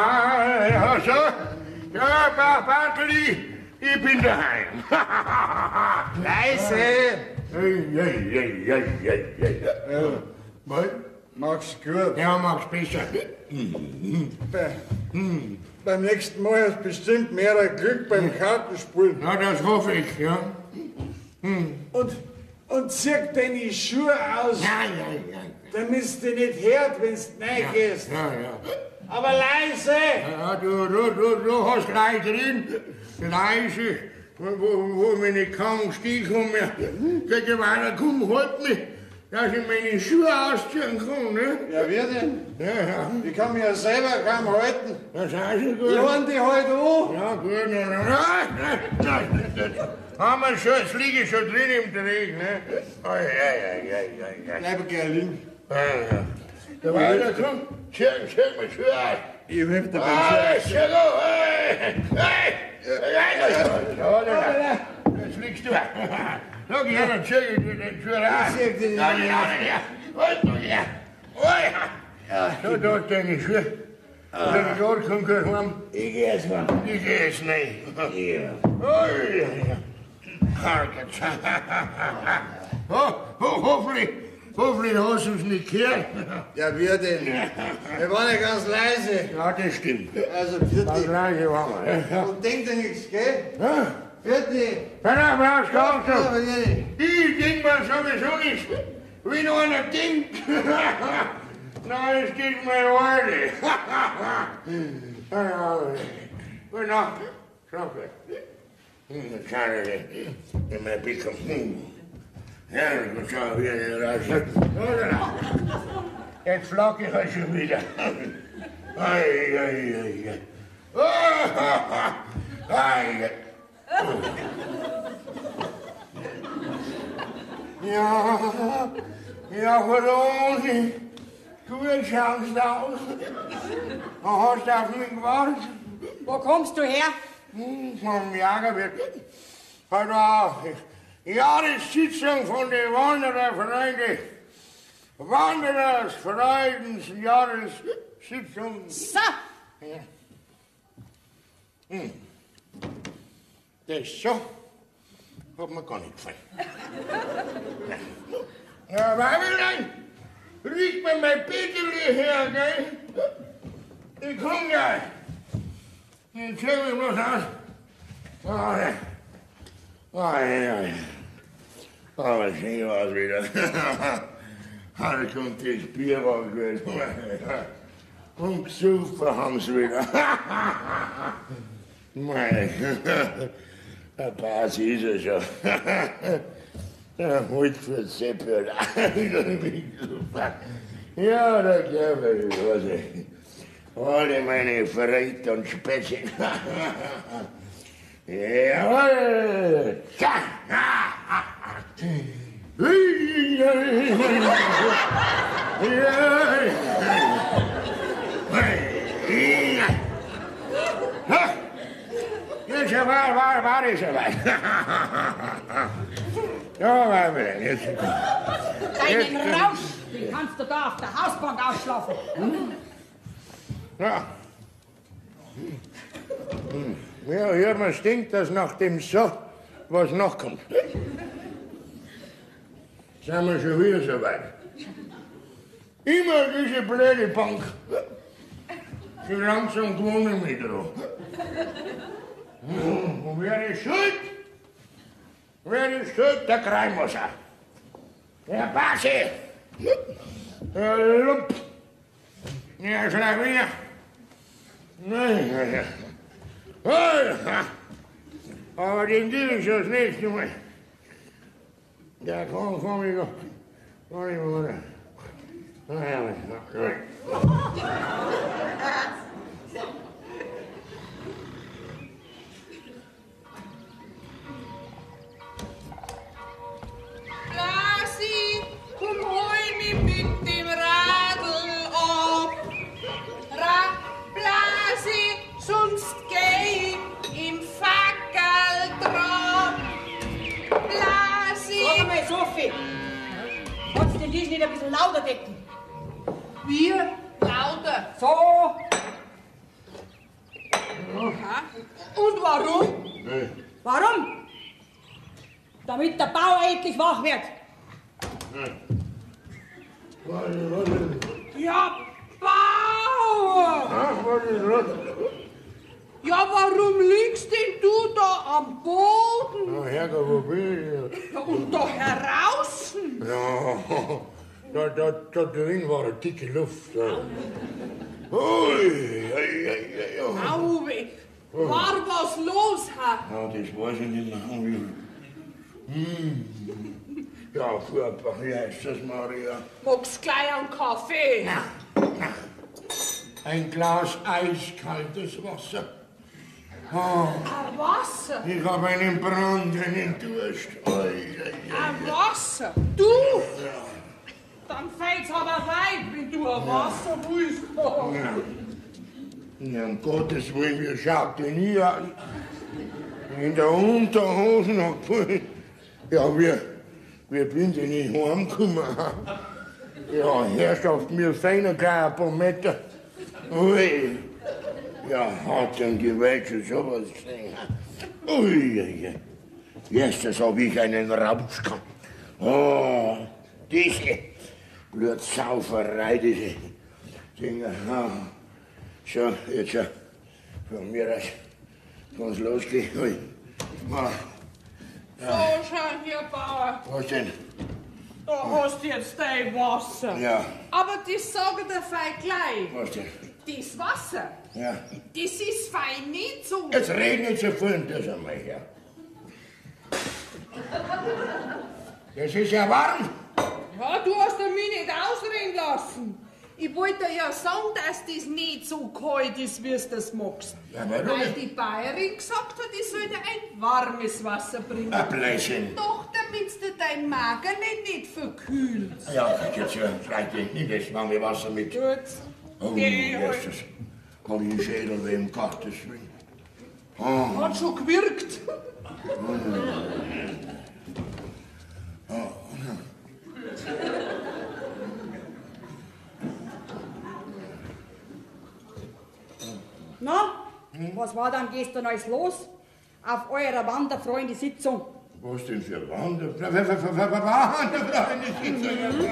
Ja, so. Ja, Bartli, ich bin daheim. Leise! Ja. Was? Mach's gut. Ja, mach's besser. Beim nächsten Mal hast du bestimmt mehr Glück beim Kartenspielen. Na, das hoffe ich, ja. Und zieh deine Schuhe aus. Ja. Damit du nicht hört, wenn du reingehst. Ja. Aber leise! Ja, du hast gleich drin. Leise, wo meine kaum Stich komme. Geht weiter, komm, halt mich, dass ich meine Schuhe ausziehen kann, ne? Ja, wie denn? Ja. Ich kann mich ja selber kaum halten. Das ist auch gut. Laden die halt an. Ja, gut. Nein. Haben wir schon, jetzt liege ich schon drin im Dreck, ne? Ei. Bleib gern liegen. Ja. Der weiter, komm, zieh mir Schuhe aus. Ich helfe dir beim Schuhe. Hey, jetzt liegst du. Schau her, dann zieh ich dir den Schuh aus. Ich zieh dir den Ja. Ja. So, da ist deine Schuhe. Dort komm gleich heim. Ich geh jetzt mal. Ich geh jetzt nicht. Ja. Oi. Hoffentlich hast du es nicht gehört. Ja, wir denn? Wir waren ja ganz leise. Ja, das stimmt. Also, vierte. Ganz leise waren wir. Ja. Und denk dir nichts, gell? Ja. Vierte. Nein, brauchst du auch Ja, schon. Ich denk mir sowieso nicht, wie noch einer denkt. Nein, es geht mir heute. Gute Nacht. Schlaf gut. Schade, in mein Bett kommt. Ja, ich schau wieder raus. Jetzt flag ich euch schon wieder. Ei, ei, ei, ei. Ei. Ja, warum? Du schaust aus. Du hast auf mich gewartet. Wo kommst du her? Vom Jagerwirt. Heute war Jahressitzung von den Wandererfreunden. Wanderersfreundens Jahressitzung. So! Ja. Hm. Das so hat mir gar nicht gefallen. Ja, Weibelein, riech mir mein Peterli her, gell? Ich komm gleich. Ich zieh mich bloß aus. Oh, ja. Aber schön war's wieder. Da kommt das Bier war gut. Und gesoffen haben sie wieder. Mei, der Pass ist er schon. Der holt für Seppel. Ja, da glaube ich, was ich. Alle meine Freund und Spätzchen. Jawohl! Ja! Jetzt war ich soweit. Ja, war mir jetzt. Deinen Rausch, den kannst du da auf der Hausbank ausschlafen. Hm? Ja. Ja, ja, man stinkt, dass nach dem So was noch kommt. Sind wir schon wieder so weit. Immer diese blöde Bank. So langsam gewohne ich mich dran. Und wer ist schuld? Wer ist schuld? Der Kreimoser. Der Basi. Der Lump. Der Schlawiner. Nein. Aber den gebe ich das nächste Mal. Ja, komm, ich noch. Komm, ich. Blasi, komm, hol mich mit dem Radl ab. Blasi, sonst geh ich im Fackeltrab. Blasi! Sag mal, Sophie, kannst du den Tisch nicht ein bisschen lauter decken? Wir? Lauter? So! Und warum? Nee. Warum? Damit der Bauer endlich wach wird. Ja, Bauer! Ach, was ist los? Ja, warum liegst denn du da am Boden? Na, Herrgott, wo bin ich? Ja, und da heraußen? Ja, da drin war eine dicke Luft. Ja. Ui, ui, ui, ui. Au, weh. War was los, ha? Ja, das weiß ich nicht mehr. Hm. Ja, furchtbar, wie heißt das, Maria? Magst gleich einen Kaffee? Ein Glas eiskaltes Wasser. Oh, Ein Wasser? ich habe einen Brand, einen Durst. Ui, ui, ui. Ein Wasser? Du? Dann fällt's aber weit, wenn du ein Wasser willst. Ja, um Gottes Willen, wie schaut denn hier aus? In der Unterhose noch. Ja, wir bin denn nicht heimgekommen. Ja, Herrschaft, mir fehlen gleich ein paar Meter. Ui. Ja, hat denn die Welt schon sowas gesehen? Ui, ui, ui. Jetzt hab ich einen Rausch gehabt. Oh, diese Blutsauferei, diese Dinge. Ah. So, jetzt von mir aus kann's losgehen. Ui. Ah, So, schau hier, Bauer. was denn? Da hast du jetzt dein Wasser. Ja. Aber das sag ich dir fein gleich. Was denn? Das Wasser, Ja. das ist fein nicht so. Jetzt red nicht so viel, das einmal her. Das ist ja warm. Ja, du hast ja mich nicht ausreden lassen. Ich wollte dir ja sagen, dass das nicht so kalt ist, wie du das magst. Ja, warum? Weil die Bayerin gesagt hat, ich soll dir ein warmes Wasser bringen. Ein Blödsinn. Doch, damit du dein Magen nicht verkühlst. Ja, jetzt vielleicht nicht das warme Wasser mit. Gut. Oh, Geh, halt. Jesus. Hab ich einen Schädel weh, um Gottes Willen. Oh. Hat schon gewirkt. Na, was war dann gestern alles los? Auf eurer Wanderfreunde-Sitzung. Was denn für Wanderfreunde-Sitzung?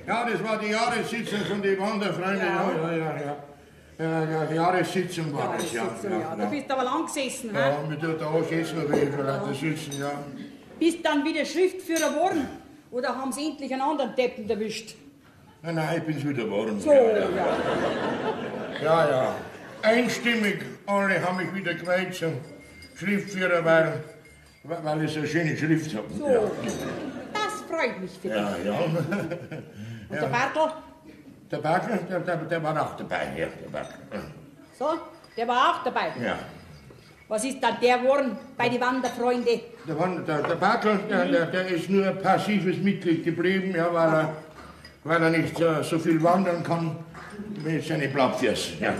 Ja, das war die Jahressitzung von den Wanderfreunden. Ja, ja, ja. Ja, ja, ja, Jahressitzung war das, ja. Jahressitzung, ja. Du bist aber lang gesessen, hä? Ja, mir tut auch jetzt noch weh, vor lauter Sitzen, ja. Bist dann wieder Schriftführer geworden? Oder haben sie endlich einen anderen Deppen erwischt? Nein, nein, ich bin's wieder geworden. So, ja, ja. Ja, ja. Einstimmig, alle haben mich wieder gewählt zum Schriftführer, weil ich so eine schöne Schrift habe. So. Ja. Das freut mich für dich. Ja, ja. Und der Bartel? Der Bartel, der war auch dabei, ja, der Bartel. So, der war auch dabei. Ja. Was ist dann der geworden bei den Wanderfreunden? Der Bartel, der ist nur ein passives Mitglied geblieben, ja, weil er nicht so viel wandern kann mit seinen Blattfüßen. Ja.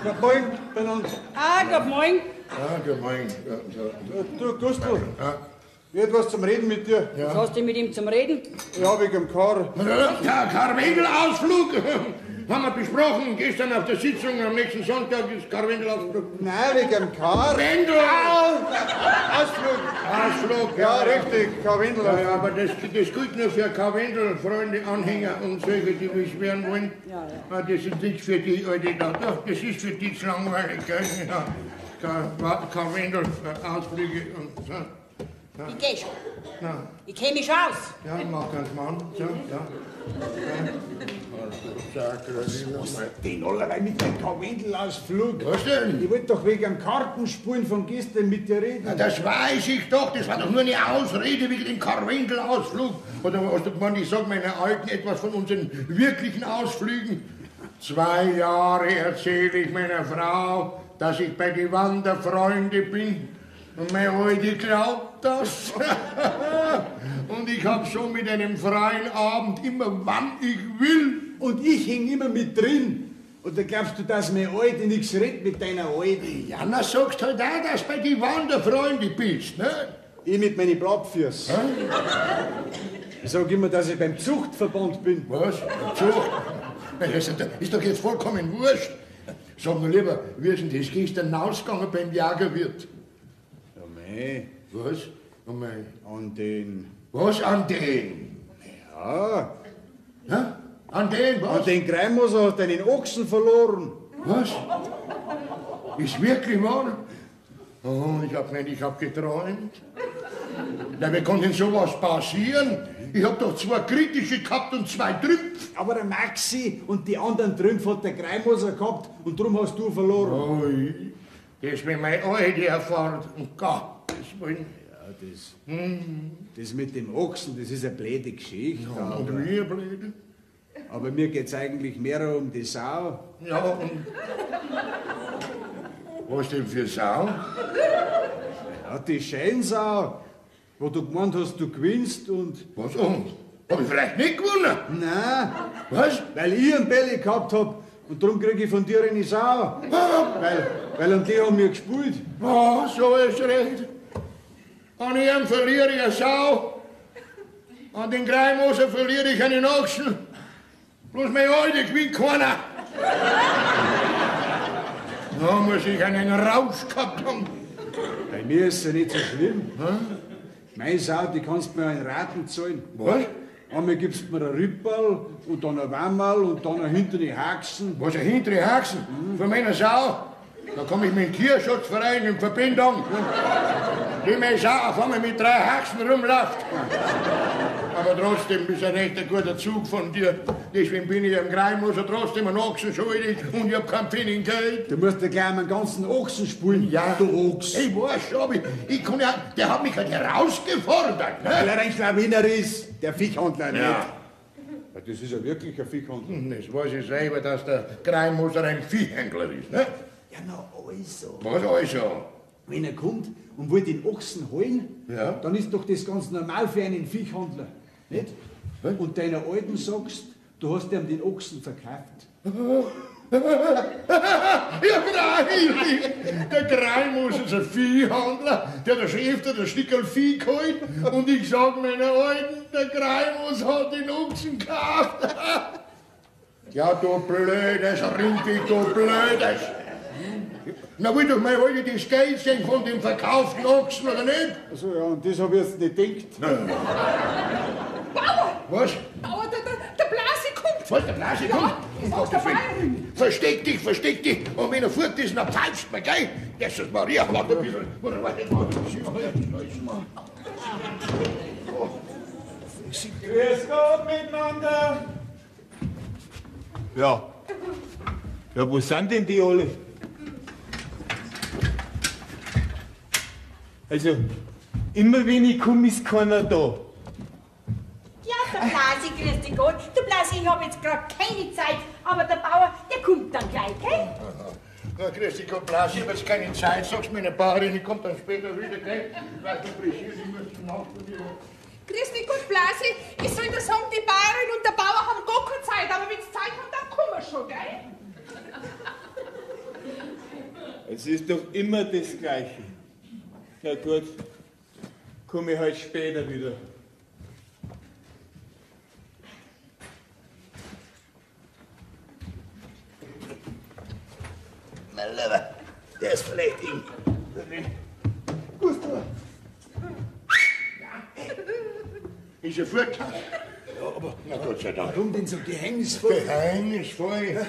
Guten Morgen beieinander. Ah, guten Morgen. Ja, guten Morgen. Ja, ja. Du, Gustl, Ja. ich hätte was zum Reden mit dir. Was hast du mit ihm zum Reden? Ja, wegen dem Kar. Ja, Karwendelausflug haben wir besprochen gestern auf der Sitzung. Am nächsten Sonntag ist Karwendelausflug. Nein, wegen dem Kar. Wendel! Ausflug. Ausflug, Ja, richtig, Karwendel. Ja, ja, aber das gilt nur für Karwendel, Freunde, Anhänger und solche, die mich werden wollen. Ja, ja. Ah, das ist nichts für die alte da. Doch, das ist für die zu langweilig, gell? Ja. Karwendel, Ausflüge und so. Ja. Ich geh schon. Ja. Ich kenn mich schon aus. Ja, mach ganz Mann. So, ja. Ja. Den allerweil mit dem Karwendelausflug. Was denn? Ich wollte doch wegen dem Kartenspielen von gestern mit dir reden. Na, das weiß ich doch. Das war doch nur eine Ausrede wegen dem Karwendelausflug. Oder hast du gemeint, ich sag meiner Alten etwas von unseren wirklichen Ausflügen? 2 Jahre erzähle ich meiner Frau, dass ich bei den Wanderfreunden bin. Und meine Alte glaubt das. Und ich hab so mit einem freien Abend immer, wann ich will. Und ich häng immer mit drin. Und da glaubst du, dass meine Alte nichts redet mit deiner Alten? Ja, na sagst halt auch, dass du bei den Wanderfreunden bist, ne? Ich mit meinen Blattfüßen. Ich sag immer, dass ich beim Zuchtverband bin. Was? Zucht? Das ist doch jetzt vollkommen wurscht. Sag mir lieber, wie ist denn das gestern ausgegangen beim Jagerwirt? Ja, mei. Was? Oh mei. An den... Was an den? Ja. Hä? An den, was? An den Greimoser hat einen Ochsen verloren. Was? Ist wirklich wahr? Oh, ich hab gemeint, ich hab geträumt. Na, wie kann denn sowas passieren? Ich hab doch 2 kritische gehabt und 2 Trümpfe. Aber der Maxi und die anderen Trümpfe hat der Greimoser gehabt und drum hast du verloren. Oh, das mit meiner Alte erfahrt. Um Gottes Willen. Ja, das mit dem Ochsen, das ist eine blöde Geschichte. Ja, und wie blöde? Aber mir geht's eigentlich mehr um die Sau. Ja, und was denn für Sau? Ja, die Scheinsau, wo du gemeint hast, du gewinnst und... Was und? Hab ich vielleicht nicht gewonnen? Nein. Was? Weil ich einen Belly gehabt hab und drum krieg ich von dir eine Sau. Ah. Weil an die haben wir gespielt. Ah, so ist recht. An ihm verliere ich eine Sau. An den Greimoser verliere ich einen Ochsen. Bloß meine Alte gewinnt keiner. Da muss ich einen Rausch gehabt haben. Bei mir ist es ja nicht so schlimm. Hm? Meine Sau, die kannst du mir in Raten zahlen. Was? Einmal gibst du mir ein Ripperl und dann ein Wammerl und dann ein hintere Haxen. Was, ein hintere Haxen? Mhm. Von meiner Sau? Da komm ich mit dem Tierschutzverein in Verbindung. Die meine Sau auf einmal mit 3 Haxen rumläuft. Aber trotzdem ist ein recht guter Zug von dir. Deswegen bin ich am Greimoser trotzdem einen Ochsen schuldig und ich hab keinen Pfennig Geld. Du musst ja gleich einen ganzen Ochsen spulen. Ja. Du Ochs. Ich weiß schon, aber ich kann ja, der hat mich halt herausgefordert. Ne? Weil er ein Schlawiner ist, der Viechhandler, nicht? Ja. Ja, das ist ja wirklich ein Viechhandler. Das weiß ich selber, dass der Greimoser ein Viehhändler ist, ne? Ja, na also. Was also? Wenn er kommt und will den Ochsen holen, ja, dann ist doch das ganz normal für einen Viechhandler, nicht? Was? Und deiner Alten sagst, du hast ihm den Ochsen verkauft. Ja, freilich! Der Greimos ist ein Viehhandler, der hat schon öfter das Stickerl Vieh geholt. Und ich sag meiner Alten, der Greimos hat den Ochsen gekauft. Ja, du blödes Rindvieh, du blödes! Na, will doch mal wollte das Geld sehen von dem verkauften Ochsen, oder nicht? Also ja, und das hab ich jetzt nicht gedacht. Nein. Bauer! Was? Bauer, der Blasi kommt! Was, der Blasi kommt? Ja, sag's der Bayerin. Versteck dich, versteck dich! Und wenn er fort ist, dann pfeifst du mir, gell? Jesus Maria, warte ein bisschen. Warte, warte, warte. Grüß Gott miteinander! Ja. Ja, wo sind denn die alle? Also, immer wenn ich komme, ist keiner da. Ja, der Blasi, grüß dich Gott. Du Blasi, ich hab jetzt grad keine Zeit, aber der Bauer, der kommt dann gleich, gell? Na, grüß dich Gott, Blasi, ich hab jetzt keine Zeit, sag's meiner Bauerin, ich komm dann später wieder, gell? Weißt du, pressiert, ich muss zum Nachbarn wieder. Grüß dich Gott, Blasi, ich soll dir sagen, die Bäuerin und der Bauer haben gar keine Zeit, aber wenn's Zeit haben, dann kommen wir schon, gell? Es ist doch immer das Gleiche. Na gut, komme ich halt später wieder. Mein Lieber, der ist vielleicht in. Gustav. Ist er fort? Ja, aber Na Gott sei Dank. Warum denn so geheimnisvoll? Geheimnisvoll?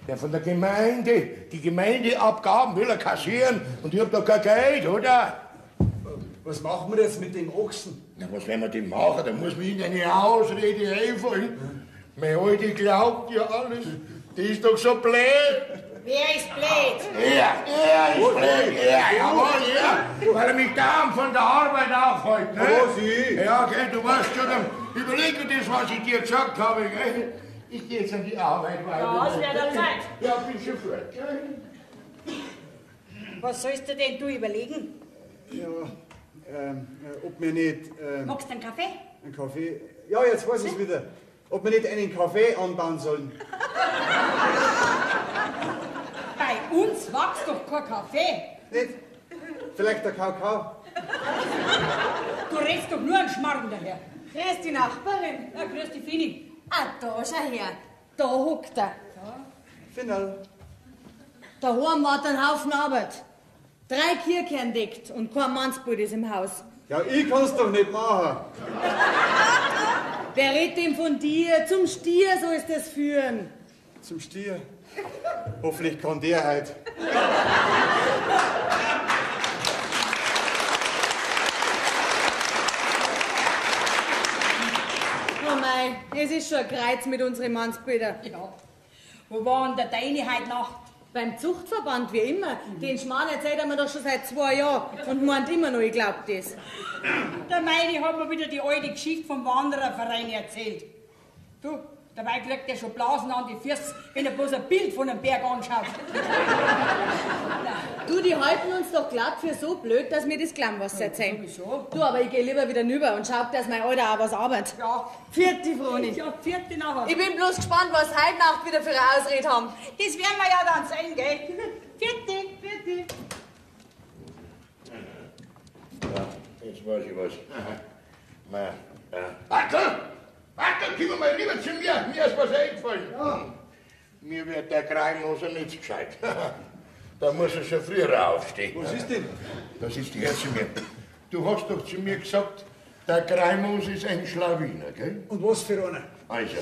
Der von der Gemeinde, die Gemeindeabgaben will er kassieren und ich hab doch kein Geld, oder? Was machen wir jetzt mit dem Ochsen? Na, was werden wir denn machen? Da muss mir irgendeine Ausrede einfallen. Meine Alte glaubt ja alles. Die ist doch so blöd. Wer ist blöd? Er ist blöd. Er, jawohl, er. Weil er mich dauernd von der Arbeit aufhält, ne? Was, ich? Ja, gell, du weißt schon, dann überleg dir das, was ich dir gesagt habe, gell? Ich geh jetzt an die Arbeit weiter. Ja, es wird dann Zeit. Ja, bin schon fort, gell? Was sollst du denn du überlegen? Ja, ob wir nicht... Magst du einen Kaffee? Einen Kaffee? Ja, jetzt weiß ich's wieder. Ob wir nicht einen Kaffee anbauen sollen. Bei uns wächst doch kein Kaffee. Nicht? Vielleicht der Kakao. Du redest doch nur einen Schmarrn daher. Grüß die Nachbarin. Ja, grüß die Fini. Ah, da schau her. Da hockt er. Ja. Final. Daheim war ein Haufen Arbeit. 3 Kirchen entdeckt und kein Mannsbild ist im Haus. Ja, ich kann's doch nicht machen. Wer redet denn von dir? Zum Stier soll es das führen. Zum Stier? Hoffentlich kann der heute. Oh mei, es ist schon ein Kreuz mit unseren Mannsbildern. Ja. Wo war denn der Deine heute Nacht? Beim Zuchtverband, wie immer. Den Schmarrn erzählt er mir doch schon seit 2 Jahren und meint immer noch, ich glaub das. Der meine hat mir wieder die alte Geschichte vom Wandererverein erzählt. Du, dabei kriegt er schon Blasen an die Füße, wenn er bloß ein Bild von einem Berg anschaut. Du, die halten uns doch glatt für so blöd, dass wir das glauben, was sie erzählen. Sowieso. Du, aber ich geh lieber wieder rüber und schau, dass mein Alter auch was arbeitet. Ja. Vierte, Froni. Ja, vierte nachher. Ich bin bloß gespannt, was heute Nacht wieder für eine Ausrede haben. Das werden wir ja dann sehen, gell? Vierte, vierte. Ja, jetzt weiß ich was. Na, ja. Warte! Warte, komm mal rüber zu mir. Mir ist was eingefallen. Ja. Mir wird der Kreimoser nicht gescheit. Da muss er schon früher aufstehen. Was ist denn? Das ist die Herr zu mir. Du hast doch zu mir gesagt, der Kreimos ist ein Schlawiner, gell? Und was für einer? Also,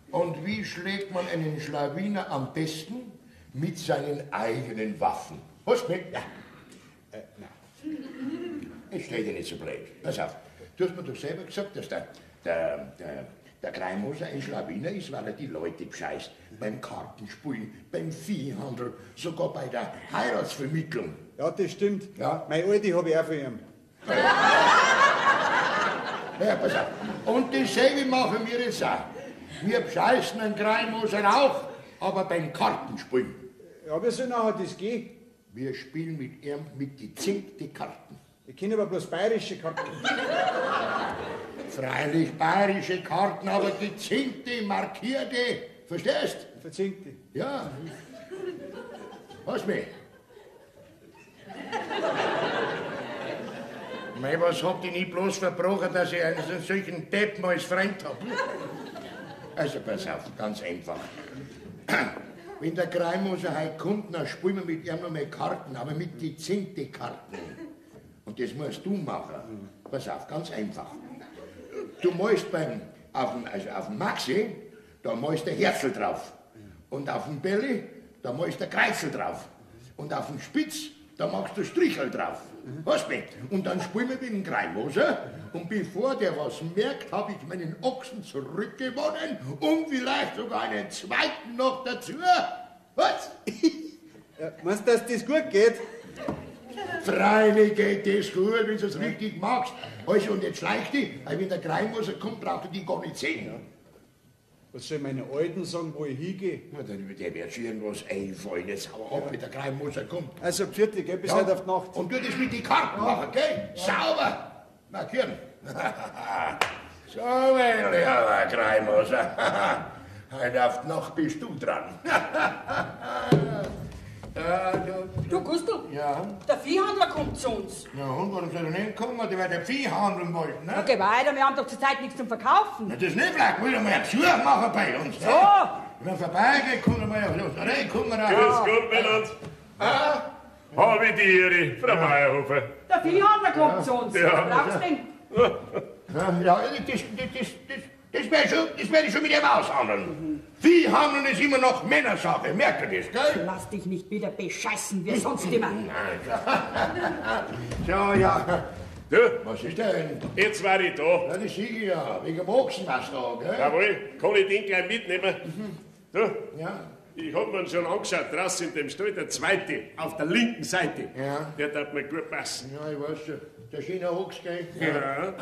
und wie schlägt man einen Schlawiner am besten? Mit seinen eigenen Waffen. Hast du mit? Ja. Nein. Ich steh dir nicht so blöd. Pass auf. Du hast mir doch selber gesagt, dass der Kreimoser ein Schlawiner ist, weil er die Leute bescheißt. Beim Kartenspielen, beim Viehhandel, sogar bei der Heiratsvermittlung. Ja, das stimmt. Ja. Meine Alte habe ich auch von ihm. Ja, pass auf. Und dasselbe machen wir jetzt auch. Wir bescheißen einen Kreimoser auch, aber beim Kartenspielen. Ja, wie soll nachher das gehen? Wir spielen mit ihm mit gezinkten Karten. Ich kenne aber bloß bayerische Karten. Freilich bayerische Karten, aber gezinkte, markierte, verstehst? Verzinkte. Ja. Was mich? Mei, was hab ich nicht bloß verbrochen, dass ich einen solchen Deppen als Freund hab? Also pass auf, ganz einfach. Wenn der Kreimoser heute kommt, dann spielen wir mit ihm noch mal Karten, aber mit gezinkten Karten. Und das musst du machen. Pass auf, ganz einfach. Du malst auf dem Maxi, da malst du Herzl drauf. Und auf dem Belli, da malst du Kreuzel drauf. Und auf dem Spitz, da machst du Strichel drauf. Hast du mich? Und dann spielen wir mit dem Kreimoser. Und bevor der was merkt, habe ich meinen Ochsen zurückgewonnen und vielleicht sogar einen zweiten noch dazu. Was? Ja, meinst du, dass das gut geht? Freilich geht das gut, wenn du es richtig machst. Also, und jetzt schleich dich, weil wenn der Kreimoser kommt, braucht er die gar nicht sehen. Ja. Was soll meine Alten sagen, wo ich hingehe? Na, dann, der wird schon irgendwas einfallen. Jetzt hau ab, wenn der Kreimoser kommt. Also, pfiat, gell, bis heute auf die Nacht. Und du das mit den Karten machen, gell? Ja. Sauber! Markieren. So, mein lieber Kreimoser. Heute auf die Nacht bist du dran. Du, Gustl, ja? Der Viehhandler kommt zu uns. Ja, und warum soll er nicht kommen? Der wird der Vieh handeln wollen, ne? Na, geh weiter, wir haben doch zurzeit nichts zum Verkaufen. Na, das ist nicht vielleicht, will er mal einen Besuch machen bei uns, ne? So. Wenn er vorbeigeht, kommt er mal auf los. Rein, kommen wir Grüß Gott, Meinand. Ah? Habe ich die Ehre, Frau Maierhofer. Der Viehhandler kommt zu uns. Ja. Was brauchst du denn? Ja, das werde ich schon mit ihm aushandeln. Viehhandeln ist immer noch Männersache, merkt ihr das, gell? Lass dich nicht wieder bescheißen, wie sonst immer. Nein. So, ja. Du? Was ist denn? Jetzt war ich da. Ja, das sehe ich ja. Wegen dem Ochsen warst du da, gell? Jawohl, kann ich den gleich mitnehmen? Mhm. Du? Ja? Ich hab mir schon angeschaut, draußen in dem Stall, der zweite, auf der linken Seite. Ja. Der darf mir gut passen. Ja, ich weiß schon. Der schöne Ochs, gell? Ja.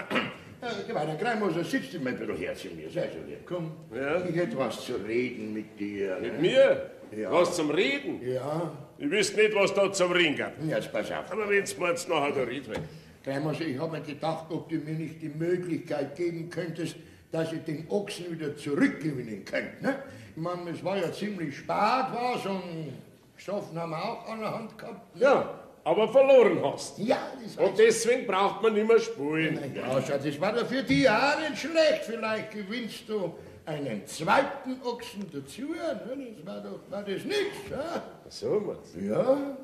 Ja, der Kreimoser sitzt immer ein bisschen her zu mir. Sei so lieb, komm. Ja. Ich hätte was zu reden mit dir. Mit ne? mir? Ja. Was zum Reden? Ja. Ich wüsste nicht, was da zum Reden gab. Jetzt pass auf. Aber wenn's mir jetzt nachher da redet. Kreimoser, ich hab mir gedacht, ob du mir nicht die Möglichkeit geben könntest, dass ich den Ochsen wieder zurückgewinnen könnte. Ne? Ich meine, es war ja ziemlich spät, was, und gesoffen haben wir auch an der Hand gehabt. Ne? Ja, aber verloren hast. Ja, das Und deswegen braucht man nicht mehr spulen. Ja, schau, das war doch für die auch nicht schlecht. Vielleicht gewinnst du einen zweiten Ochsen dazu, ne? Das war doch war das nix. Ja? So, meinst du? Ja.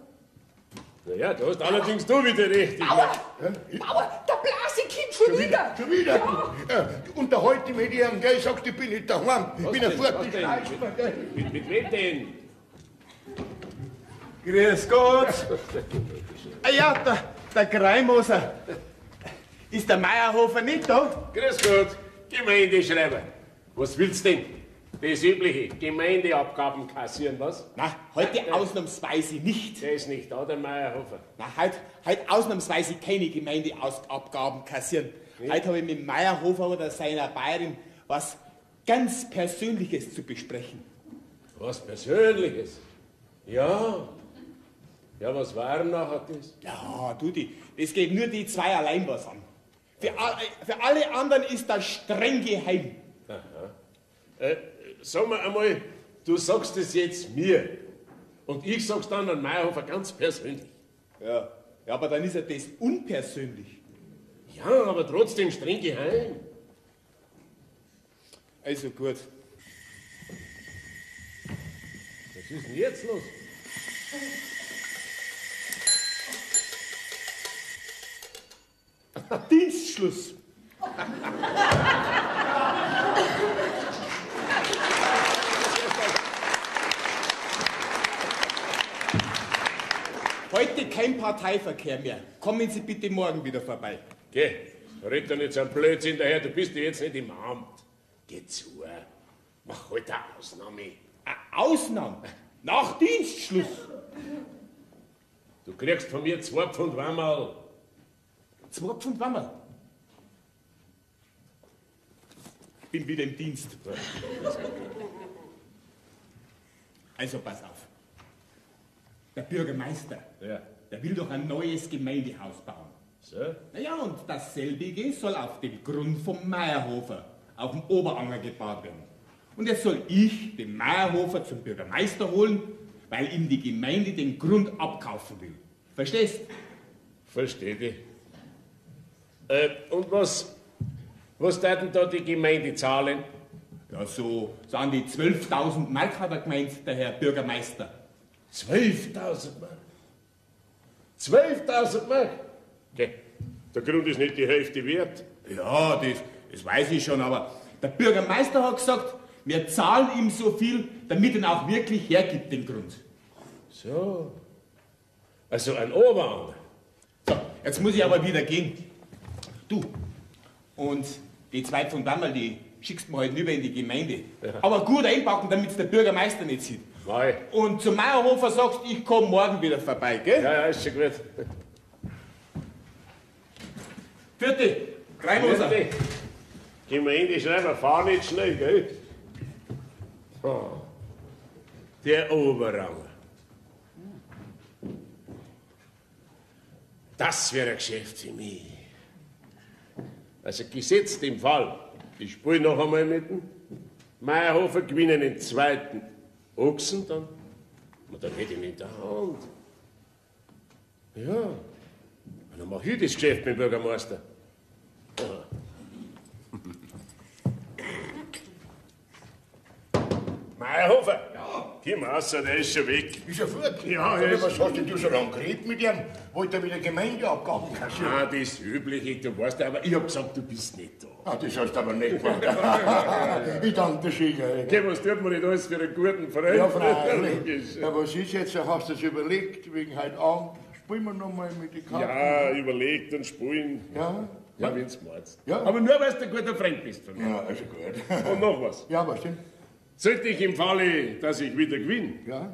Naja, da hast allerdings du wieder recht. Bauer, Bauer, der Blasi kommt schon wieder. Schon wieder? Ja. Unterhalte mich mit ihrem, gell? Sagst, ich bin nicht daheim. Ich bin denn? ja fort, Was ich denn? scheiß mir, gell? Mit wem denn? Grüß Gott. Ah ja, der Greimoser. Ist der Meierhofer nicht da? Grüß Gott, Gemeindeschreiber. Was willst denn? Das übliche, Gemeindeabgaben kassieren, was? Na, heute ausnahmsweise nicht. Der ist nicht da, der Meierhofer. Na, heute ausnahmsweise keine Gemeindeabgaben kassieren. Heute habe ich mit Meierhofer oder seiner Bayerin was ganz Persönliches zu besprechen. Was Persönliches? Ja. Ja, was war denn nachher das? Ja, du, das geht nur die zwei allein was an. Für alle anderen ist das streng geheim. Aha. Sag mal einmal, du sagst es jetzt mir. Und ich sag's dann an Meierhofer ganz persönlich. Ja, ja, aber dann ist ja das unpersönlich. Ja, aber trotzdem streng geheim. Also gut. Was ist denn jetzt los? Dienstschluss. Heute kein Parteiverkehr mehr. Kommen Sie bitte morgen wieder vorbei. Geh, red doch nicht so einen Blödsinn daher, du bist ja jetzt nicht im Amt. Geh zu, mach heute eine Ausnahme. Eine Ausnahme? Nach Dienstschluss? Du kriegst von mir 2 Pfund Wammerl. 2 Pfund Wammerl? Ich bin wieder im Dienst. Also pass auf. Der Bürgermeister, ja, der will doch ein neues Gemeindehaus bauen. So? Naja, und dasselbige soll auf dem Grund vom Meierhofer, auf dem Oberanger gebaut werden. Und jetzt soll ich den Meierhofer zum Bürgermeister holen, weil ihm die Gemeinde den Grund abkaufen will. Verstehst? Versteh dich. Und was darf denn da die Gemeinde zahlen? Ja, so an die 12.000 Mark hat er gemeint, der Herr Bürgermeister. 12.000 Mark? 12.000 Mark? Okay. Der Grund ist nicht die Hälfte wert. Ja, das weiß ich schon, aber der Bürgermeister hat gesagt, wir zahlen ihm so viel, damit er ihn auch wirklich hergibt, den Grund. So. Also ein Oberanger. So, jetzt muss ich aber wieder gehen. Du, und die 2 Pfund Wammerl, die schickst du mir halt rüber in die Gemeinde. Ja. Aber gut einpacken, damit der Bürgermeister nicht sieht. Mei. Und zum Meierhofer sagst, ich komme morgen wieder vorbei, gell? Ja, ja, ist schon gut. Vierte, Greimoser. Gemeindeschreiber, fahr nicht schnell, gell? Oh. Der Oberanger. Das wäre ein Geschäft für mich. Also gesetzt im Fall, ich spiele noch einmal mit dem Meierhofer, gewinnen den zweiten Ochsen dann. Und dann hätte ich ihn in der Hand. Ja, und dann mache ich das Geschäft mit dem Bürgermeister. Ja. Meierhofer! Ja. Geh mal raus, der ist schon weg. Ist er fort? Ja, er er ist. Was hast denn du so lange geredet mit ihm? Wollte er wieder Gemeindeabgaben kassieren? Ah, das Übliche, du weißt ja, aber ich hab gesagt, du bist nicht da. Ah, das hast du aber nicht gemacht. Ich danke dir schön, gell. Geh, was tut man nicht alles für einen guten Freund? Ja, freilich. Logisch. Ja, was ist jetzt? Hast du das überlegt, wegen heute Abend? Spielen wir noch mal mit den Karten? Ja, überlegt und spielen. Ja? Ja, wenn's meinst. Ja. Aber nur, weil du ein guter Freund bist von mir. Ja, also gut. Und noch was. Ja, was denn? Sollte ich im Falle, dass ich wieder gewinne? Ja.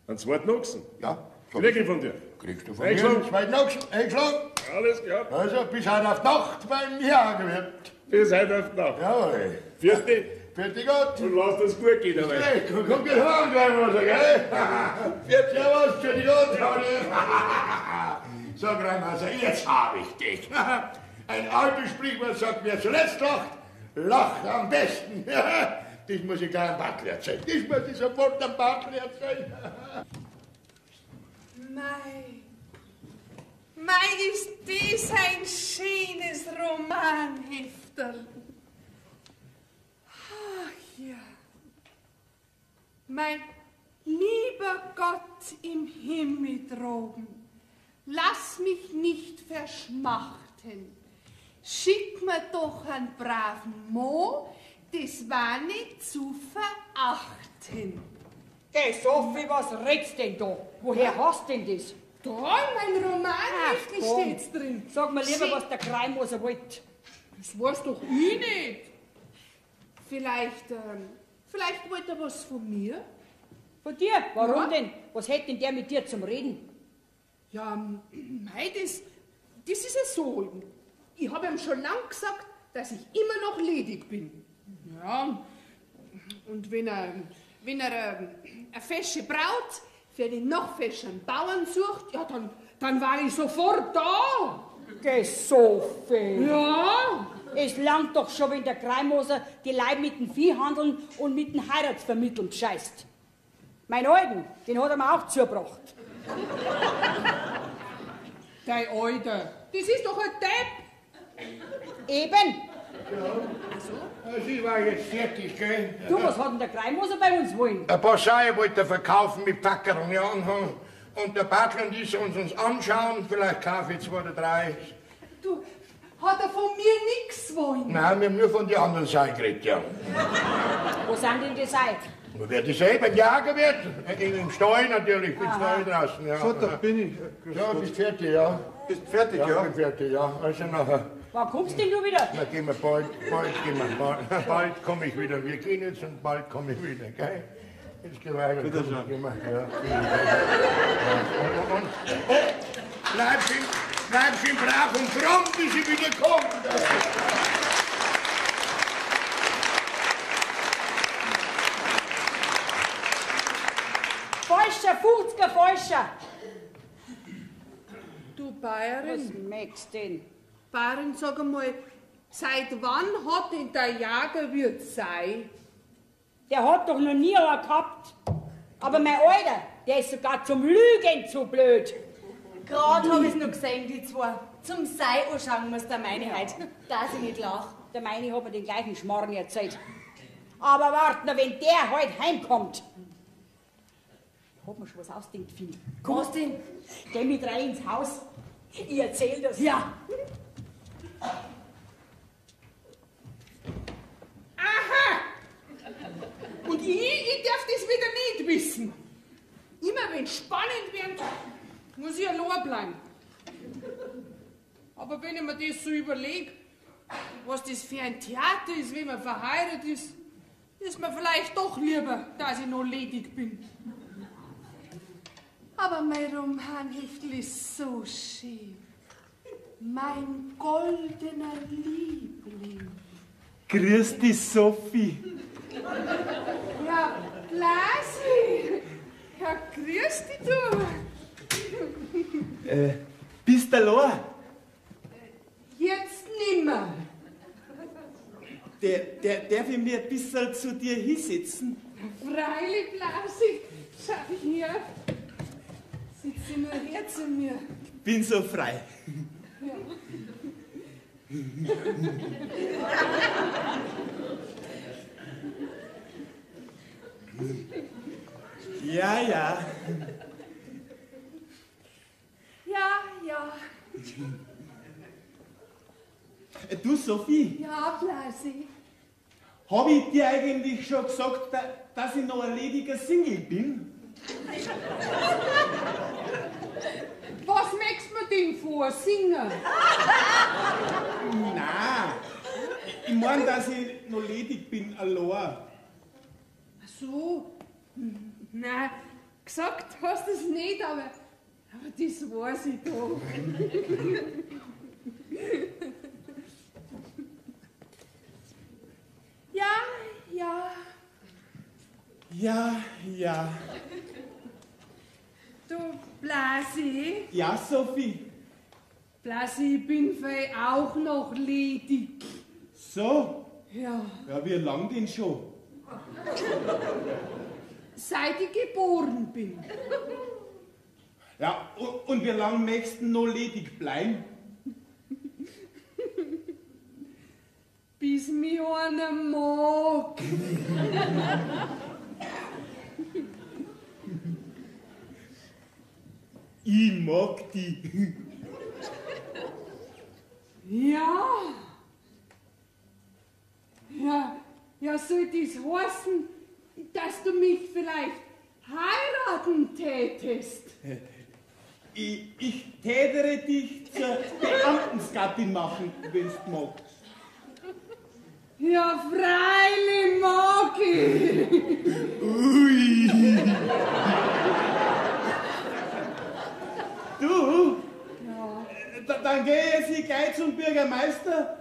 Einen zweiten Ochsen? Ja. Krieg ich von dir? Kriegst du von mir Eingeschlagen? einen zweiten Ochsen? Eingeschlagen? Alles klar. Also, bis heute auf die Nacht beim Jahrgewirt. Bis heute auf die Nacht. Jawohl. Vierte. Vierte Gott. Und lass das gut gehen dabei. Hey, komm gut heim, Greimoser, gell? Vierte, servus, vierte Gott. So, Greimoser, jetzt hab ich dich. Ein altes Sprichwort sagt, wer zuletzt lacht, lacht am besten. Das muss ich gleich am Bartl erzählen. Das muss ich sofort am Bartl erzählen. Mei. Mei, ist das ein schönes Romanhefterl. Ja. Mein lieber Gott im Himmel droben, lass mich nicht verschmachten. Schick mir doch einen braven Mo, das war nicht zu verachten. Geh, Sophie, was redst denn da? Woher hast denn das? Da, in mein Romanheftel steht's drin. Sag mir lieber, was der Kreimoser wollt. Das weiß doch ich nicht. Vielleicht wollt er was von mir. Von dir? Warum denn? Was hätte denn der mit dir zum Reden? Ja, mei, das ist ja so. Ich habe ihm schon lang gesagt, dass ich immer noch ledig bin. Ja, und wenn er eine fesche Braut für den noch fescheren Bauern sucht, ja, dann war ich sofort da. Geh, Sophie. Ja. Es langt doch schon, wenn der Kreimoser die Leute mit dem Vieh handeln und mit dem Heiratsvermitteln scheißt. Mein Alten, den hat er mir auch zugebracht. Dein Alter, das ist doch ein Depp. Eben. Ja. Also, ich war jetzt fertig, gell? Du, was hat denn der Kreimoser bei uns wollen? Ein paar Scheie wollte er verkaufen mit Packerl, ja. Und der Bartl und ich sollen uns anschauen, vielleicht kaufe ich 2 oder 3. Du, hat er von mir nichts wollen? Nein, wir haben nur von der anderen Seite geredet, ja. Wo sind denn die Seite? Wer die selber jagen wird? Im Stall natürlich, im Stall draußen, ja. So, da bin ich. Ja, bist fertig, ja. Bist fertig, ja? Ja, bin fertig, ja. Also nachher. Wann kommst denn du wieder? Na, gehen wir bald, bald komme ich wieder. Wir gehen jetzt und bald komme ich wieder, gell? Jetzt gehen wir weiter. Bitte schön. Gehen wir, ja. Und, bleib schön brav und fromm, bis ich wieder komme. Falscher, 50er Falscher. Du Bayerin. Was möchtest denn? Bayerin, sag einmal, seit wann hat denn der Jagerwirt sei? Der hat doch noch nie einen gehabt. Aber mein Alter, der ist sogar zum Lügen zu blöd. Gerade hab ich's noch gesehen, die zwei. Zum Sei anschauen muss der meine heut, dass ich nicht lach. Der meine hat mir den gleichen Schmarrn erzählt. Aber wart noch, wenn der heut heimkommt. Ich hab mir schon was ausdenkt, Finn. Komm. Was denn? Geh mit rein ins Haus. Ich erzähl das. Ja. Aha! Und ich darf das wieder nicht wissen. Immer wenn spannend wird, muss ich allein bleiben. Aber wenn ich mir das so überlege, was das für ein Theater ist, wenn man verheiratet ist, ist mir vielleicht doch lieber, dass ich noch ledig bin. Aber mein Romanheftel ist so schön. Mein goldener Liebling. Grüß dich, Sophie. Ja, Blasi. Ja, grüß dich, du. Bist du allein? Jetzt nimmer. Darf ich mir ein bisschen zu dir hinsetzen? Freilich, Blasi. Schau her. Sitz sie nur her zu mir. Bin so frei. Ja. Ja, ja. Ja, ja. Du, Sophie. Ja, Blasi. Hab ich dir eigentlich schon gesagt, dass ich noch ein lediger Single bin? Was möchtest du mir denn vor, singen? Nein, ich mein, dass ich noch ledig bin, allein. Ach so, nein, gesagt hast du es nicht, aber das weiß ich doch. Ja, ja. Ja, ja. Du, Blasi. Ja, Sophie. Blasi, ich bin fei auch noch ledig. So? Ja. Ja, wie lang denn schon? Seit ich geboren bin. Ja, und wie lang möchtest du noch ledig bleiben? Bis mich einer mag. Ich mag die. Ja. Ja, ja, soll das heißen, dass du mich vielleicht heiraten tätest? Ich tätere dich zur Beamtensgattin machen, wenn's du magst. Ja, freilich mag ich. Ui. Du? Ja. Dann geh ich jetzt gleich zum Bürgermeister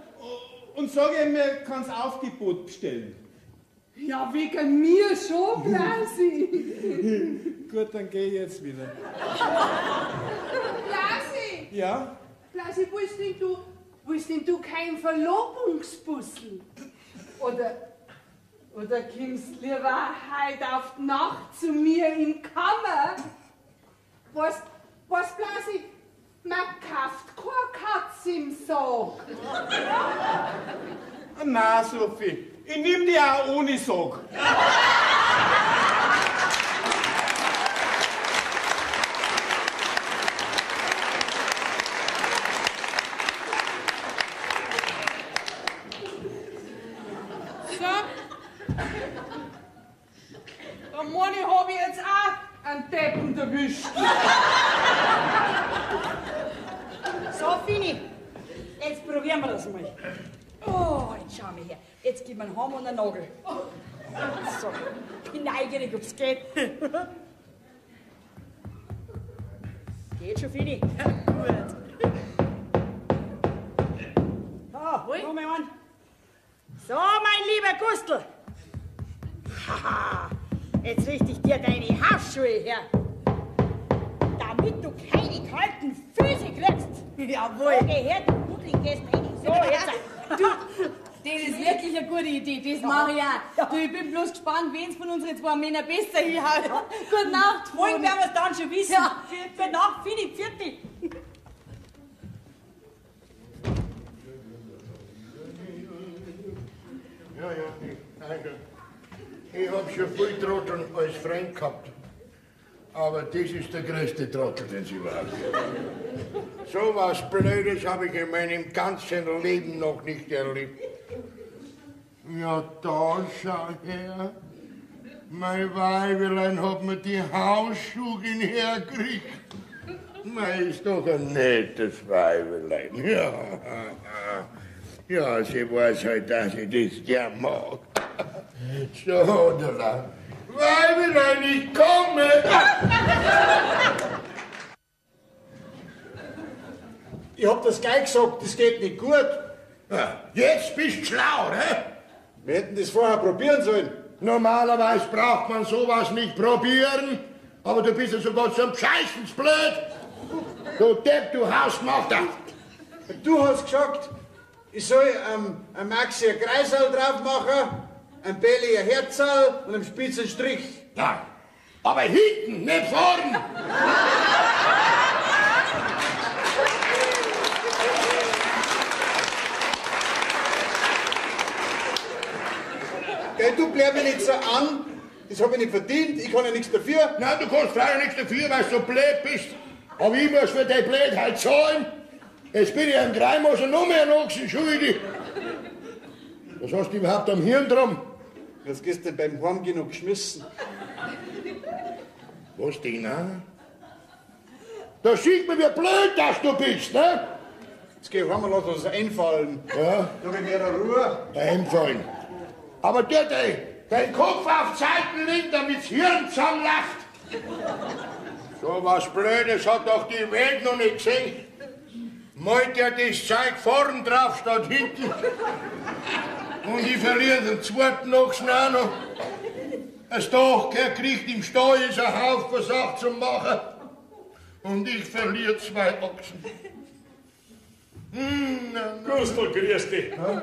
und sage ihm, er kann's Aufgebot bestellen. Ja, wegen mir schon, Blasi. Gut, dann geh ich jetzt wieder. Blasi! Ja? Blasi, willst denn du kein Verlobungsbussel? Oder kommst lieber heut auf die Nacht zu mir in die Kammer? Was, Blasi? Man kauft keine Katze im Sack. Na, Sophie, ich nehm die auch ohne Sack. So. Da meine ich, hab ich jetzt auch einen Deppen erwischt. So, Fini, jetzt probieren wir das mal. Oh, jetzt schau mal her. Jetzt gib mir einen Hammer und einen Nagel. So, bin neugierig, ob's geht. Geht schon, Fini. Gut. So, komm mal an. So, mein lieber Gustl. Haha, jetzt richte ich dir deine Hausschuhe her. Damit du keine kalten Füße kriegst. Jawohl. So, geh her, du Pudel, gehst rein. So, jetzt. Du, das ist wirklich eine gute Idee, das mache ich auch. Du, ich bin bloß gespannt, wen's von unseren zwei Männern besser hinhaut. Gute Nacht. Morgen werden wir's dann schon wissen. Ja. Gute Nacht, Fini, pfiat. Ja, ja, also, ich hab schon viel Trotteln als Freund gehabt. Aber das ist der größte Trottel, den es überhaupt gibt. So was Blödes habe ich in meinem ganzen Leben noch nicht erlebt. Ja, da schau her. Mein Weibelein hat mir die Hausschuhe hergekriegt. Mei, ist doch ein nettes Weibelein. Ja, ja, sie weiß halt, dass ich das gern mag. So, oder? Weibelein, ich komme! Ich hab das gleich gesagt, das geht nicht gut. Jetzt bist du schlau, ne? Wir hätten das vorher probieren sollen. Normalerweise braucht man sowas nicht probieren, aber du bist ja sogar zum Scheißen blöd. Du Depp, du Hausmachter. Du hast gesagt, ich soll am Maxi ein Kreisel drauf machen, am Belli ein Herzerl und am Spitz ein Strich. Ja, aber hinten, nicht vorn. Gell, du bleib mich nicht so an, das hab ich nicht verdient, ich kann ja nichts dafür. Nein, du kannst freilich nichts dafür, weil du so blöd bist. Aber ich muss für deine Blödheit zahlen. Jetzt bin ich am Greimoser noch mehr einen Ochsen schuldig. Was hast du überhaupt am Hirn drum? Was gestern beim Heimgehen noch geschmissen. Was denn, ne? Da sieht man, wie blöd dass du bist, ne? Jetzt geh ich heim und lass uns einfallen. Ja. Da hab ich mehr Ruhe. Einfallen. Aber der, dein Kopf auf Seiten liegt, damit's Hirn zusammenlacht. So was Blödes hat doch die Welt noch nicht gesehen. Malt er das Zeug vorn drauf statt hinten. Und ich verliere den zweiten Ochsen auch noch. Ein Dach kriegt im Stall ist ein Haufen Sache zum Machen. Und ich verliere zwei Ochsen. Gustl, grüß dich. Ja?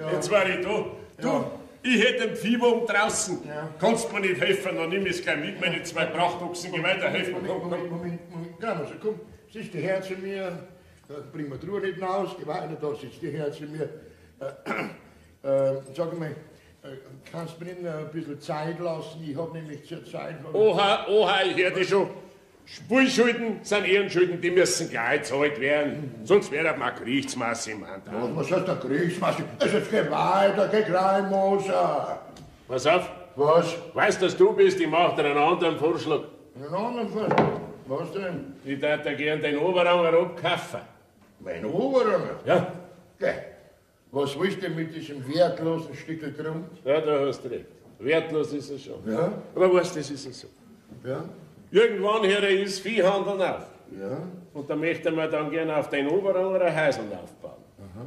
Ja. Jetzt war ich da. Du, ja. Ich hätte einen Viehwagen draußen. Ja. Kannst mir nicht helfen, dann nimm ich es gleich mit, meine zwei Prachtochsen. Geh weiter, helf mir. Moment, Moment, Moment, Moment. Komm, also, komm, sitz die her zu mir. Da bringen wir die Ruhe nicht raus. Geh weiter, da sitzt die her zu mir. Sag mal, kannst du mir noch ein bisschen Zeit lassen? Ich hab nämlich zur Zeit... Oha, oha, ich hör dich schon. Spielschulden sind Ehrenschulden, die müssen gleich gezahlt werden. Sonst wäre mal Gerichtsmasse im Hand. Was heißt der Gerichtsmasse? Es ist geh weiter, geh Greimoser. Pass auf. Was? Weißt, dass du bist, ich mach dir einen anderen Vorschlag. Einen anderen Vorschlag? Was denn? Ich darf dir gern den Oberanger abkaufen. Mein Oberanger? Ja. Geh. Was willst du denn mit diesem wertlosen Stückel Grund? Ja, da hast du recht. Wertlos ist er schon. Ja. Aber weißt du, das ist es so. Ja. Irgendwann hört er das Viehhandeln auf. Ja. Und da möchte man dann gerne auf den Oberanger ein Häusl aufbauen. Aha.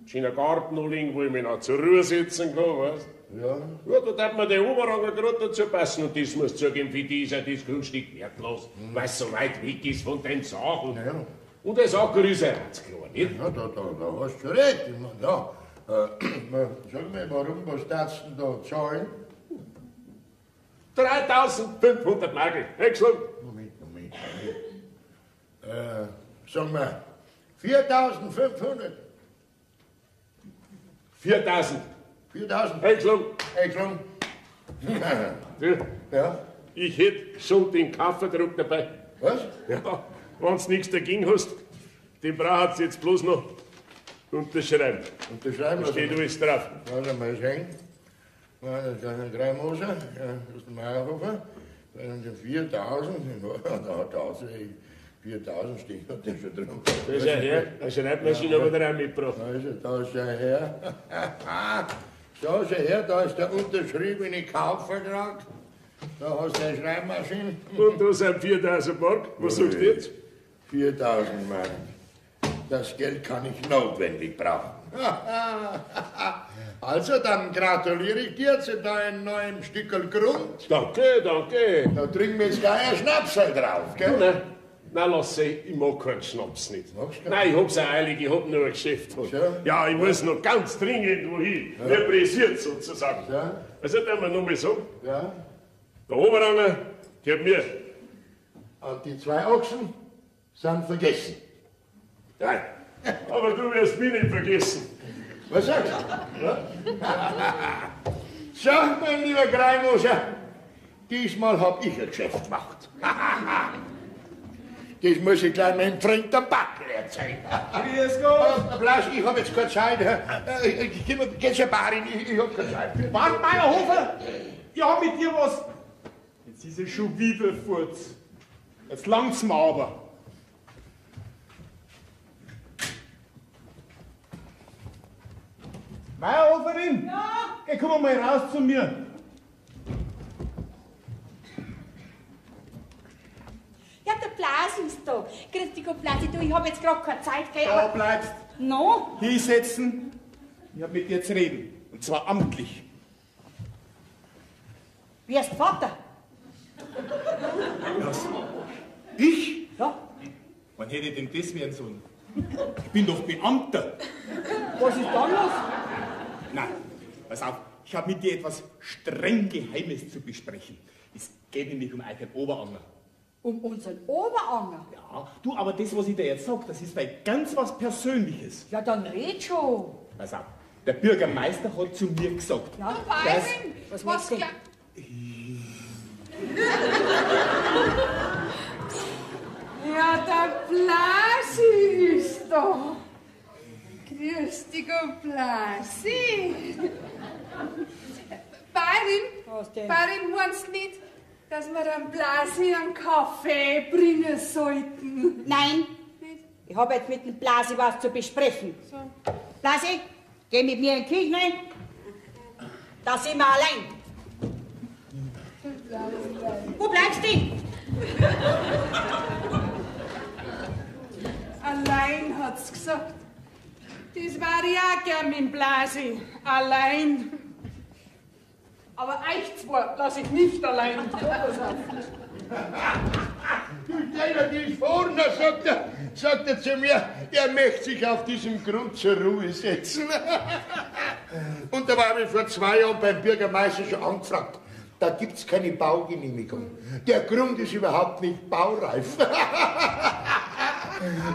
Schöner Garten anlegen, wo ich mich noch zur Ruhe setzen kann, weißt du? Ja. Ja, da darf man den Oberanger gerade dazu passen. Und das muss zugeben, für die ist ja das Grundstück wertlos, weil es so weit weg ist von den Sachen. Ja. Und das Acker ist ja ganz klar, nicht? Ja, da hast du schon recht. Ich mein, ja. Sag mir, warum, was darfst du denn da zahlen? 3.500 Mark. Wechseln. Moment. Sag mal, 4.500. 4.000. 4.000. Wechseln. Wechseln. Du, ja? Ich hätte schon den Kaffeedruck dabei. Was? Ja, wenn's nichts dagegen hast, den braucht's jetzt bloß noch unterschreiben. Unterschreiben? Da steht alles drauf. Warte mal sehen. Ja, das ist ein Greimoser, ja, das ist ein Meierhofer. Da sind 4.000, 4.000 steht da schon drin. Da ist er her, eine Schreibmaschine habe ich dir auch mitgebracht. Also, da ist er her. Schau sie her, da ist der unterschriebene Kaufvertrag. Da hast du eine Schreibmaschine. Und da sind 4.000 Mark. Was sagst du jetzt? 4.000 Mark. Das Geld kann ich notwendig brauchen. Also, dann gratuliere ich dir zu deinem neuen Stückel Grund. Danke, danke. Da trinken wir jetzt gleich einen Schnapsal drauf, gell? Nein, nein, lass sie, ich mag keinen Schnaps nicht. Magst du? Nein, ich hab's auch eilig, ich hab nur ein Geschäft. So? Ja, ich muss noch ganz dringend wohin. Ja. Mir pressiert sozusagen. Ja. Also, darf man noch mal sagen? Ja. Der Oberanger gehört mir. Und die zwei Ochsen sind vergessen. Nein, aber du wirst mich nicht vergessen. Was sagst du? Ja? So, mein lieber Greimoser, diesmal hab ich ein Geschäft gemacht. Das muss ich gleich meinem Freund der Backel erzählen. Grüß Gott. Blas, ich hab jetzt keine Zeit. Geh zur Barin, ich hab keine Zeit. Warte, Meierhofer, ich hab mit dir was. Jetzt ist es schon wieder fort. Jetzt langt's mir aber. Meierhoferin! Ja? Geh, komm mal raus zu mir. Ja, der Blas ist da. Grüß dich Gott, Blasi, du, ich hab jetzt grad keine Zeit, gell? Da bleibst. No? Hinsetzen. Ich hab mit dir zu reden. Und zwar amtlich. Wer ist Vater? Was? Ich? Ja. Wann hätte ich denn das werden sollen? Ich bin doch Beamter. Was ist da los? Nein, pass auf, ich habe mit dir etwas streng Geheimes zu besprechen. Es geht nämlich um euren Oberanger. Um unseren Oberanger? Ja, du, aber das, was ich dir jetzt sag, das ist bei ganz was Persönliches. Ja, dann red schon. Pass auf, der Bürgermeister hat zu mir gesagt, ja? dass... Was, was denn? Ja, der Blasi ist da. Grüß dich, Gott, Blasi. Barin, Was denn? Barin, meinst du nicht, dass wir am Blasi einen Kaffee bringen sollten? Nein, Nicht? ich habe jetzt mit dem Blasi was zu besprechen. So. Blasi, geh mit mir in die Küche rein. Da sind wir allein. Wo bleibst du? Allein hat's gesagt. Das war ich auch gern mit dem Blasi. Allein. Aber euch zwei lass ich nicht allein. Du Steiner, die ist vorne, sagt er zu mir, er möchte sich auf diesem Grund zur Ruhe setzen. Und da war ich vor 2 Jahren beim Bürgermeister schon angefragt. Da gibt's keine Baugenehmigung. Der Grund ist überhaupt nicht baureif.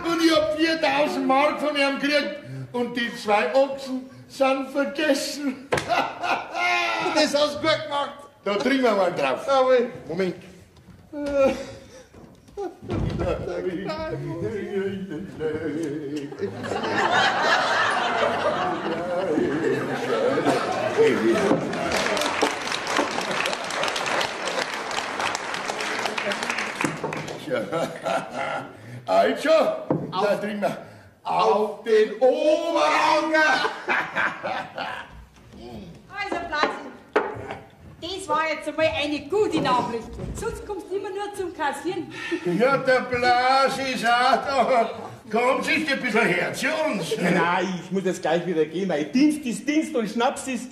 Und ich hab 4.000 Mark von ihm gekriegt. Und die 2 Ochsen sind vergessen. Das hast du gut gemacht. Da trinken wir mal drauf. Jawohl. Moment. Also, da trinken wir auf den Oberanger. Also, Blasi, das war jetzt einmal eine gute Nachricht. Sonst kommst du immer nur zum Kassieren. Ja, der Blasi ist auch da. Kommt sich ein bisschen her zu uns. Nein, ich muss jetzt gleich wieder gehen, weil Dienst ist Dienst und Schnaps ist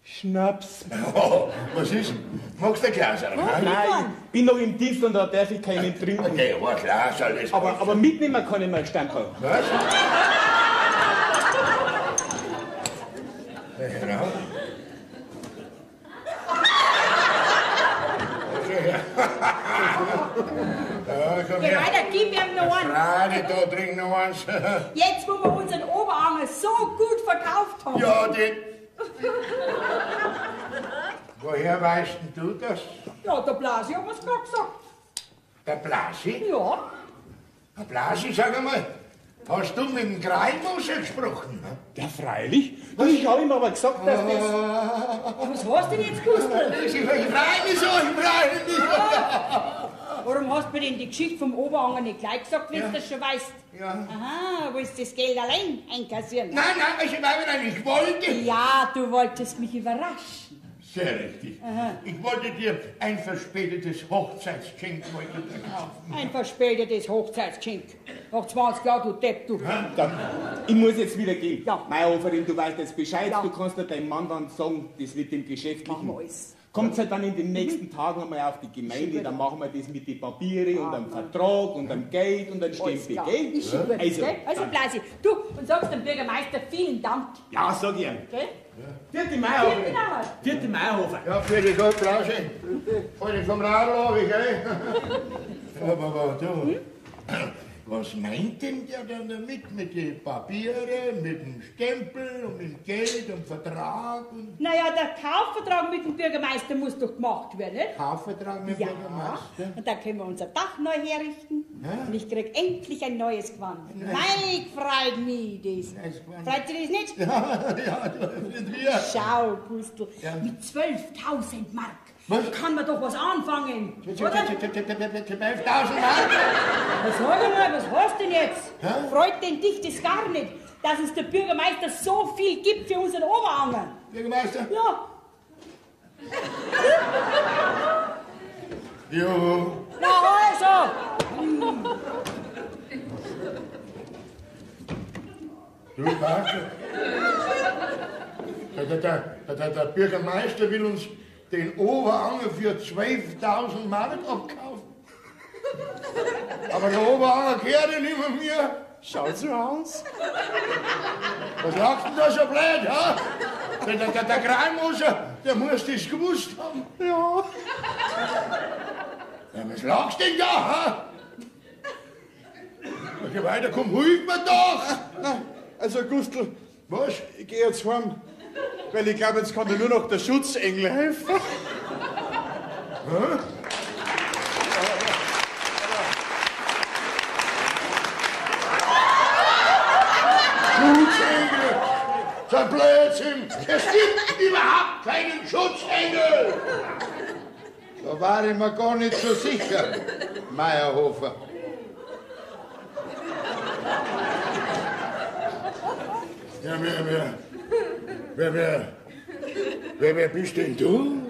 Schnaps. Oh, was ist? Magst du ein Glas? Nein, ich bin noch im Dienst und da darf ich keinen trinken. Okay, ein Glas, alles. Aber mitnehmen kann ich mir einen Stamperl. Was? Ja. Ja, komm Geh her. weiter, gib ihm noch einen. Freilich, da trink noch eins. Jetzt, wo wir unseren Oberanger so gut verkauft haben. Ja, den. Woher weißt denn du das? Ja, der Blasi hat mir's gerade gesagt. Der Blasi? Ja. Der Blasi, sag einmal, hast du mit dem Greimoser gesprochen? Ja, freilich. Du, ich habe ihm aber gesagt, dass das... Was hast du denn jetzt, Gustl? Ich freu mich so, ich freu mich so. Warum hast du mir denn die Geschichte vom Oberanger nicht gleich gesagt, wenn du das schon weißt? Ja. Aha, willst du das Geld allein einkassieren? Nein, nein, also, nein, ich wollte... Ja, du wolltest mich überraschen. Sehr richtig. Ich wollte dir ein verspätetes Hochzeitsgeschenk heute kaufen. Ein verspätetes Hochzeitsgeschenk. Nach 20 Jahren, du Depp, du. Dann, ich muss jetzt wieder gehen. Ja. Meierhoferin, du weißt jetzt Bescheid. Ja. Du kannst ja deinem Mann dann sagen, das mit dem Geschäftlichen. Machen wir alles. Kommt halt dann in den nächsten Tagen einmal auf die Gemeinde, dann machen wir das mit den Papieren und dem Vertrag und dem Geld und dem Alles Stempel, klar. gell? Ist schon gut, Also, gell? Also, Blasi, du, und sagst dem Bürgermeister vielen Dank, ja, sag ich ihm. gell? Vierte Meierhofer. Vierte Meierhofer. Vierte Meierhofer. Ja, für die Gott, Blasi. Fahr ich vom Radl ab, gell? Aber du, was meint denn der denn damit? Mit den Papieren, mit dem Stempel und mit dem Geld und Vertrag und Naja, der Kaufvertrag mit dem Bürgermeister muss doch gemacht werden, nicht? Kaufvertrag mit dem Ja, Bürgermeister? und dann können wir unser Dach neu herrichten. Ja. Und ich krieg endlich ein neues Gewand. Mei, freut mich das. Neues Gewand. Freut sich das nicht? Ja, ja, du, nicht wir. Schau, Gustl, Ja. mit 12.000 Mark Was? kann man doch was anfangen, oder? 12.000 Mark? Was sag ich mal, was hast du denn jetzt? Hä? Freut denn dich das gar nicht, dass uns der Bürgermeister so viel gibt für unseren Oberanger? Bürgermeister? Ja, Jo. na also. Du, Marke. Der Bürgermeister will uns den Oberanger für 12.000 Mark abkaufen. Aber der Oberanger gehört ja nicht mehr mir. Schaut so aus. Was lachst denn da so blöd, ha? Der Greimoser, der muss das gewusst haben. Ja. Ja, was lachst denn da, ha? Geh weiter, komm, hilf mir doch! Na, also Gustl, Was? ich geh jetzt heim, weil ich glaube, jetzt kann mir nur noch der Schutzengel helfen. Schutzengel! So ein Blödsinn! Es gibt überhaupt keinen Schutzengel! Da war ich mir gar nicht so sicher, Meierhofer. Ja, wer bist denn du?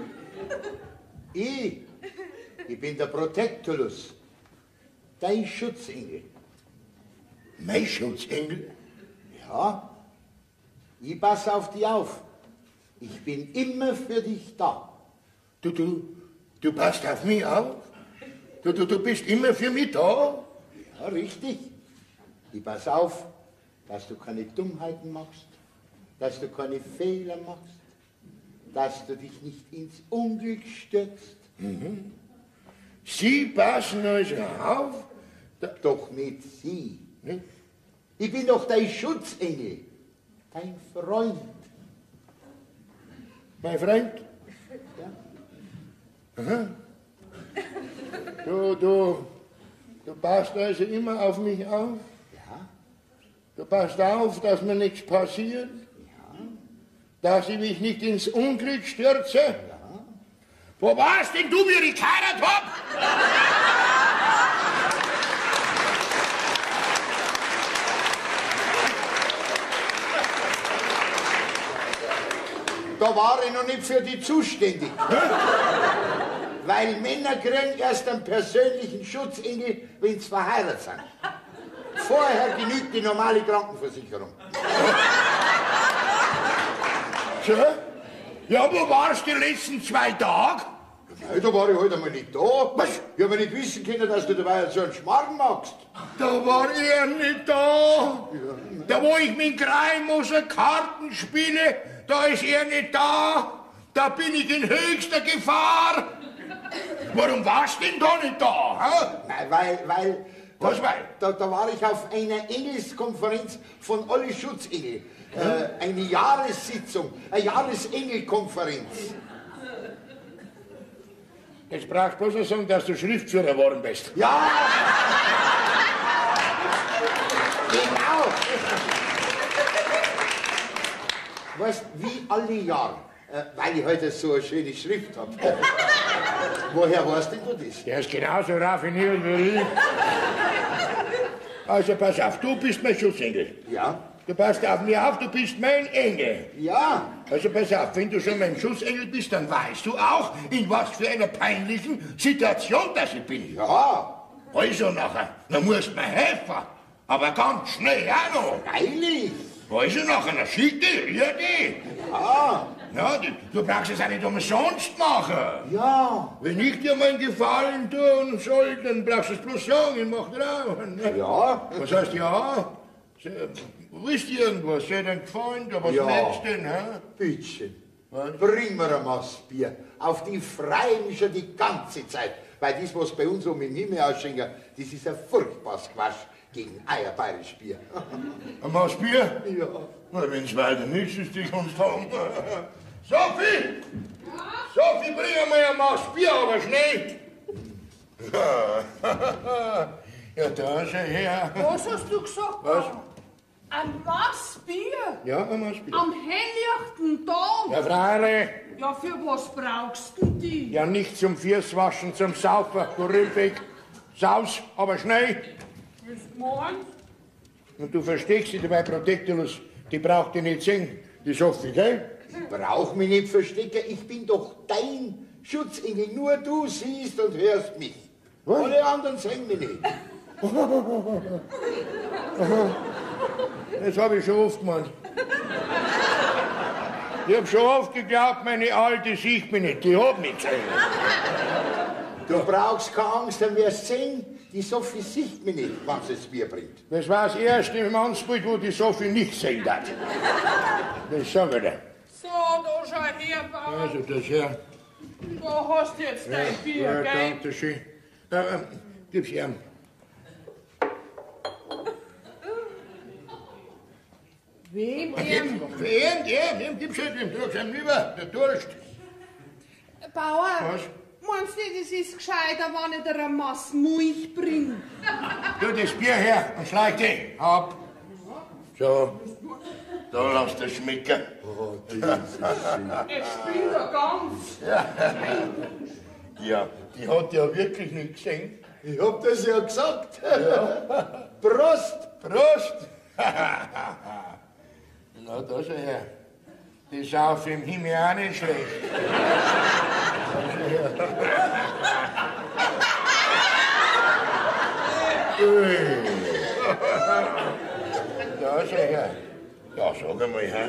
Ich bin der Protektulus, dein Schutzengel. Mein Schutzengel? Ja, ich passe auf dich auf. Ich bin immer für dich da. Du passt auf mich auf? Du bist immer für mich da? Ja, richtig. Ich passe auf, dass du keine Dummheiten machst, dass du keine Fehler machst, dass du dich nicht ins Unglück stürzt. Mhm. Sie passen also auf? Doch nicht sie. Ne? Ich bin doch dein Schutzengel. Dein Freund. Mein Freund? Ja. Aha. Du passt also immer auf mich auf? Ja. Du passt auf, dass mir nichts passiert? Ja. Dass ich mich nicht ins Unglück stürze? Ja. Wo warst denn du, wie ich geheiratet hab? Da war ich noch nicht für die zuständig. Weil Männer kriegen erst einen persönlichen Schutzengel, wenn sie verheiratet sind. Vorher genügt die normale Krankenversicherung. So? Ja, wo warst du die letzten 2 Tage? Nein, da war ich halt einmal nicht da. Was? Ich hab ja nicht wissen können, dass du dabei so einen Schmarrn machst. Da war er nicht da. Ja. Da, wo ich mit Greimoser Karten spiele, da ist er nicht da. Da bin ich in höchster Gefahr. Warum warst du denn da nicht da? Hä? Nein, weil... Was weil? Da war ich auf einer Engelskonferenz von alle Schutzengel. Eine Jahressitzung, eine Jahresengelkonferenz. Jetzt brauchst du bloß noch sagen, dass du Schriftführer geworden bist. Ja! Genau! Weißt, wie alle Jahre, weil ich heute so eine schöne Schrift hab. Woher weißt denn du das? Der ist genauso raffiniert wie ich. Also pass auf, du bist mein Schutzengel. Ja. Du passt auf mich auf, du bist mein Engel. Ja. Also pass auf, wenn du schon mein Schutzengel bist, dann weißt du auch, in was für einer peinlichen Situation das ich bin. Ja. Also nachher, dann musst du mir helfen. Aber ganz schnell auch noch. Freilich. Also nachher, dann schick dich, rühr dich. Ja. Ja, du brauchst es auch nicht umsonst machen. Ja. Wenn ich dir mal einen Gefallen tun soll, dann brauchst du es bloß sagen, ich mach drauf. Ja. Was heißt ja? Wisst ihr irgendwas? Soll dir gefallen? Was ja. meinst du denn? Hä? Bittchen. Was? Bring mir ein Maß Bier. Auf die freue ich mich schon die ganze Zeit. Weil das, was bei uns um im Himmel ausschenken, das ist ein furchtbares Quatsch gegen euer bayerisch Bier. Ein Maß Bier? Ja. Na, wenn's weiter nichts ist, die kannst haben. Sophie! Ja? Sophie, bring mir ein Maß Bier, aber schnell! Ja, da ist er her. Was hast du gesagt? Was? Ein Maß Bier? Ja, ein Maß Bier. Am helllichten Tag? Ja, freilich. Ja, für was brauchst du die? Ja, nicht zum Füßwaschen, zum Saufen, du Rümpfig. Saus, aber schnell. Was meinst? Und du versteckst dich dabei, Protektulus. Die braucht dich nicht sehen, die Sophie, gell? Ich brauch mich nicht verstecken, ich bin doch dein Schutzengel. Nur du siehst und hörst mich. Was? Alle anderen sehen mich nicht. Das habe ich schon oft gemeint. Ich hab schon oft geglaubt, meine Alte sieht mich nicht. Die hat mich gesehen. Du brauchst keine Angst, dann wirst du sehen, die Sophie sieht mich nicht, wenn sie das Bier bringt. Das war das erste im Mannsbild, wo die Sophie nicht gesehen hat. Das sag ich dir. So, da schau her, Bauer. Also, das her. Da hast du jetzt dein Bier, ja, gell? Danke schön. Gib's her. Wem ihm? Wem? Dem, gib's halt dem, trag's ihm rüber, der Durst. Bauer, Was? meinst du nicht, es ist gescheiter, wenn ich dir eine Maß Milch bring? Tu das Bier her und schleich dich ab. So, da lass das schmecken. Oh, das ist schön. Jetzt spinnt er ganz. Ja. Ja, die hat ja wirklich nicht gesehen. Ich hab das ja gesagt. Ja. Prost! Prost! Na, da schau her. Die Sauf im Himmel auch nicht schlecht. Da schau her. Ui. Da schau her. Ja, sag einmal, hä?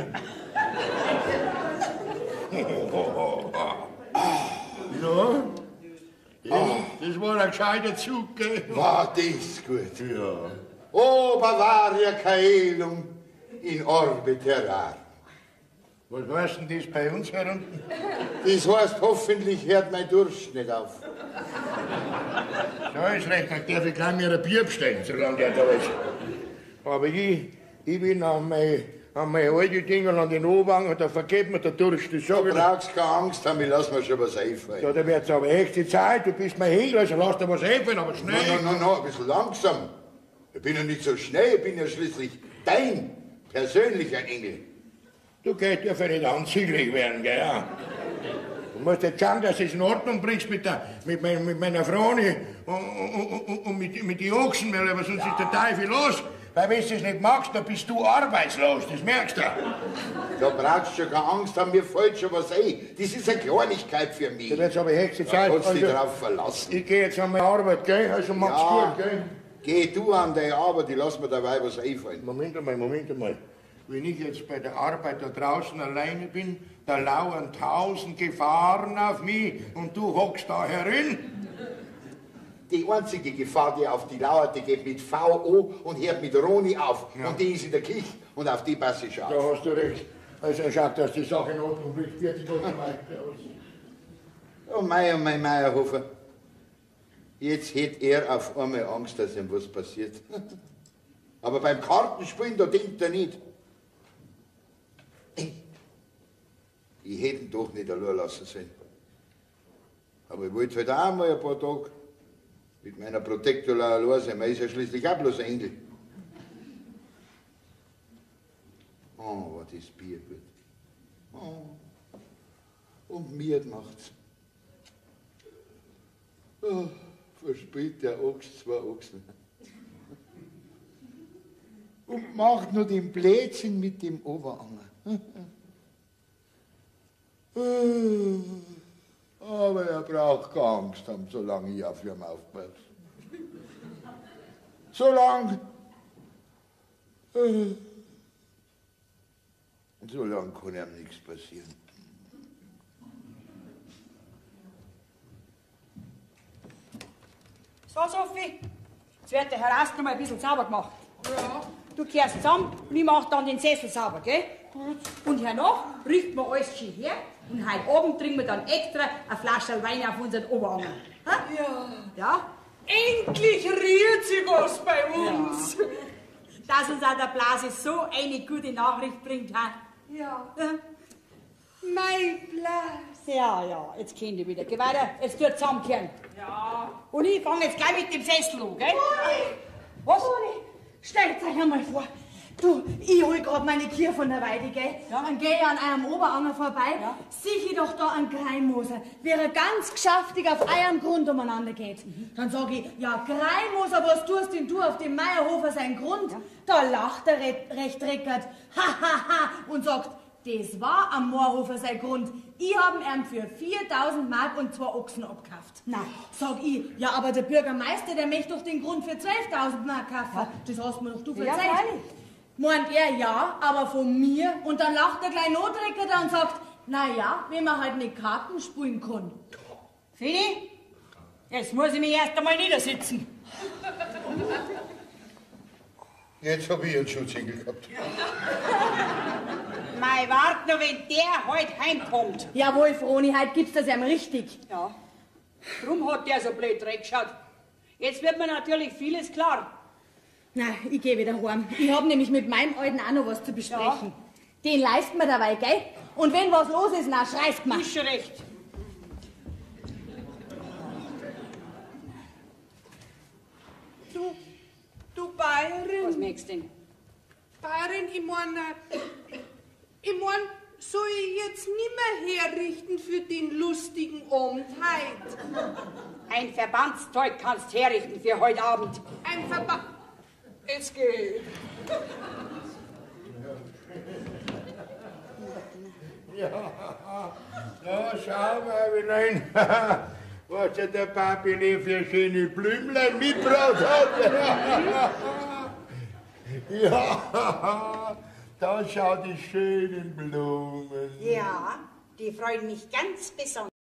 Ja, das war ein gescheiter Zug, gell? War das gut? Ja. O Bavaria Caelum in orbe terrarum. Was heißt denn das bei uns herunten? Das heißt, hoffentlich hört mein Durst nicht auf. So ist recht, dann darf ich gleich mir ein Bier bestellen, solange der da ist. Aber ich bin auf meine an meine alte Dinge an den Oberhang, da vergeht mir der Durst, das sag Du ich dir. brauchst keine Angst haben, ich lass mir schon was einfallen. Ja, da wird's aber echt die Zeit, du bist mein Händler, also lass dir was einfallen, aber schnell. No, no, no, no, ein bisschen langsam. Ich bin ja nicht so schnell, ich bin ja schließlich dein persönlicher Engel. Du gehst ja nicht anzüglich werden, gell? Ja. Du musst jetzt schauen, dass du es in Ordnung bringst mit meiner Froni und mit den Ochsen, weil aber sonst ist der Teufel los. Weil wenn du es nicht magst, dann bist du arbeitslos, das merkst du. Da brauchst du schon keine Angst haben, mir fällt schon was ein. Das ist eine Kleinigkeit für mich. Da wird's aber höchste Zeit. Da kannst du dich Also, drauf verlassen. Ich geh jetzt an meine Arbeit, gell? Also mach's Ja. gut, gell? Geh du an deine Arbeit, ich lass mir dabei was einfallen. Moment einmal, Moment einmal. Wenn ich jetzt bei der Arbeit da draußen alleine bin, da lauern 1000 Gefahren auf mich und du hockst da herin. Die einzige Gefahr, die auf die lauert, die geht mit VO und hört mit Roni auf. Ja. Und die ist in der Küche und auf die passe ich schon Da auf. hast du recht. Also schau, dass die Sache in Ordnung bringt. Fertig und weiter. Oh mei, oh mei, Meierhofer. Jetzt hätt er auf einmal Angst, dass ihm was passiert. Aber beim Kartenspielen, da denkt er nicht. Ich hätte ihn doch nicht allein lassen sollen. Aber ich wollte halt auch mal ein paar Tage mit meiner Protektola allein sein. Man ist ja schließlich auch bloß ein Engel. Oh, war das Bier gut. Oh. Und mir macht's. Oh, verspielt der Ochs zwei Ochsen. Und macht nur den Blödsinn mit dem Oberanger. Aber er braucht keine Angst haben, solange ich auf ihn aufpasse. Solange. Solange kann ihm nichts passieren. So, Sophie, jetzt wird der Herr Rast noch mal ein bisschen sauber gemacht. Ja. Du kehrst zusammen und ich mach dann den Sessel sauber, gell? Gut. Und hernach richten wir alles schön her und heute Abend trinken wir dann extra eine Flasche Wein auf unseren Oberanger. Ha? Ja. Ja? Endlich rührt sich was bei uns. Ja. Dass uns auch der Blase so eine gute Nachricht bringt, ha? Ja. Mein Blas. Ja, ja, jetzt kennt ihr wieder. Geh weiter, jetzt tut zusammenkehren. Ja. Und ich fange jetzt gleich mit dem Sessel an, gell? Uli! Was? Uli, stellt euch einmal vor. Du, ich hol grad meine Kier von der Weide, gell? Ja. Dann geh ich an eurem Oberanger vorbei, Ja. sieh ich doch da einen Greimoser, wie er ganz geschäftig auf eurem Grund umeinander geht. Dann sag ich, ja Greimoser, was tust denn du auf dem Meierhofer sein Grund? Ja. Da lacht er recht reckert, ha, ha, ha, und sagt, das war am Moorhofer sein Grund. Ich hab ihn für 4.000 Mark und 2 Ochsen abgekauft. Na. Sag ich, ja, aber der Bürgermeister, der möchte doch den Grund für 12.000 Mark kaufen. Ja. Das hast mir doch du Ja, verzeiht. freilich. Meint er, ja, aber von mir. Und dann lacht der kleine Notrecker da und sagt, na ja, wenn man halt nicht Karten spielen kann. Fini, jetzt muss ich mich erst einmal niedersitzen. Jetzt hab ich einen Schutzengel gehabt. Mei, wart noch, wenn der heute heimkommt. Jawohl, Froni, heute gibt's das ihm richtig. Ja, drum hat der so blöd reingeschaut. Jetzt wird mir natürlich vieles klar. Na, ich geh wieder heim. Ich hab nämlich mit meinem Alten auch noch was zu besprechen. Den leisten wir dabei, gell? Und wenn was los ist, na, schreist mal. Ist schon recht. Du Bayerin. Was merkst du denn? Bayerin, ich mein, soll ich jetzt nimmer herrichten für den lustigen Abend heut? Ein Verbandszeug kannst herrichten für heute Abend. Ein Verband... Es geht. Ja, na, schau mal, Evelyn, was der Papi für schöne Blümlein mitgebracht hat. Ja, da schau die schönen Blumen. Ja, die freuen mich ganz besonders.